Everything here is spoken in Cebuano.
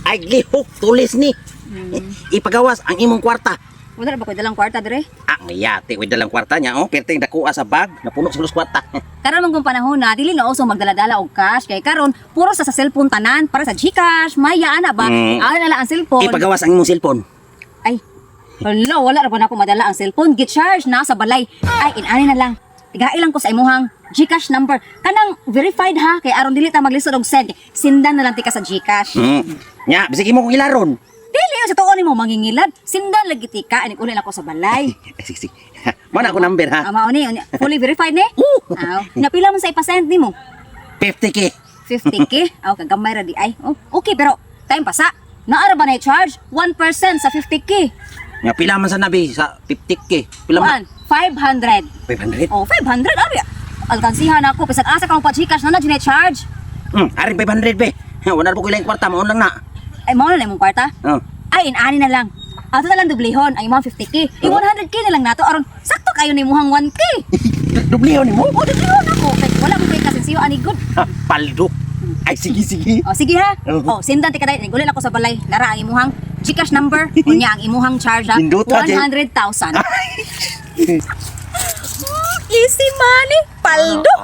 Ay, lihok tulis ni. Ipagawas ang imong kwarta. Wala ra ba ko'y dalang kwarta dire? Ah, mayati, way dalang kwarta niya, oh. Perting dakuha sa bag, napuno sa kwarta. Karon man kung panahon na dili na uso magdala-dala og cash kay karon puro sa cellphone tanan para sa GCash, Maya ana ba? Ana na lang ang cellphone. Ipagawas ang imong cellphone. Ay, hala, wala ra ba nako madala ang cellphone? Gi-charge na sa balay. Ay, inani na lang. Tigai lang ko sa imuhang GCash number. Kanang verified ha, kay aron dili ta maglisod og send. Sindan na lang tika sa GCash. Nya, bisag imo kong ilaron. Dili sa tuon nimo mangingilad. Sindan lagi tika, ani uli na ko sa balay. Eh, sige, sige. Mana ako number ha. Mao ni, unya, fully verified ni? Aw, napila man sa ipasend nimo? 50K. 50K? Aw, kagamay ra di ay. Oh, okay, pero time pasa. Naara ba na charge? 1% sa 50K. Nga pila man sa nabi sa 50K. Pila man? Kuan, 500. 500. Oh, 500 ari. Alkansihan ako bisag asa ka mo pa GCash na na jud charge. Arin 500 be. Ha, wala ra ko ilang kwarta mao lang na. Ay, mao na lang imong kwarta. Oh. Ay, inani na lang. Ato na lang dublihon ang imong 50K. I 100K na lang nato aron sakto kayo ni imong 1K. Dublihon nimo? Oh, dublihon ako kay wala mo kay kasinsiyo ani good. Ha, paldo. Ay, sige, sige. Oh, sige ha. Oo. Oh, sindan ti kaday nigulil ako sa balay. Nara ang imuhang GCash number, unya ang imuhang charge ha. Nindot, ha, Jay. 100,000. Easy money, paldo.